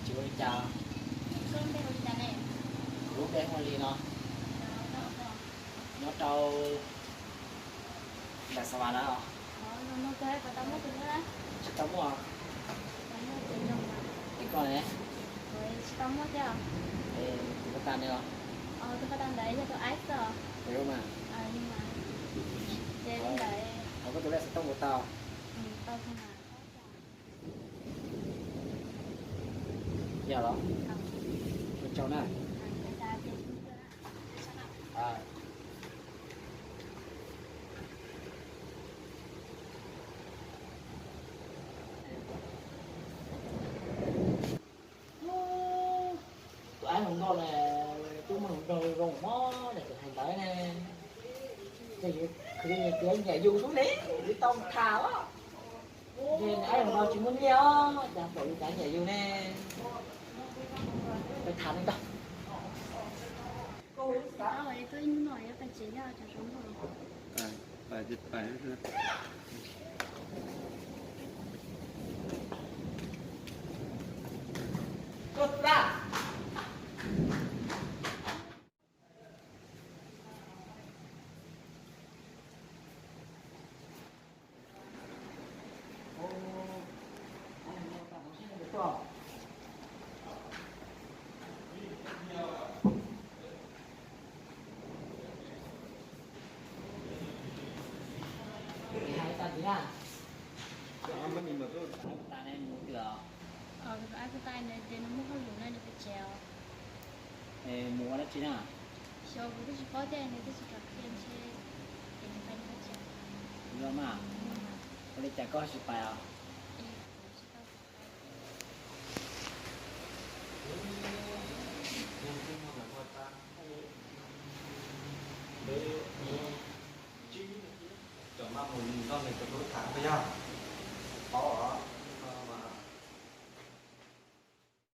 Tsis ua li cas. Kuv lub npe hu li no, nyob rau nram Xas Vas na. Tsis tau muaj. Es koj ne? Tus ko tas ne os? Mas, hauv koj tus lej xov tooj puas tau? Yog los? Ua tsaug na. Tus aib hluas nkauj na, twb muaj hluas nraug zoo mob na, tus hais ntawd ne. Ces yus khwv yus tiav nyiam yus xwb ne, yus tau tham os. Ces aib hluas nkauj tsis muaj nyiaj os, cas pom yus tiav nyiam yus ne. Peb tham li ntawd. Mus ua dab tsi na? Xyov, kuv twb tsis paub thiab, nws twb tsis kam qhia ntshe ces nws pais nws qhov tsev. Yog mas, ua li cas koj tsis pais os? Cov mas mus nrog nws tus hlub tham ko yog, paub os.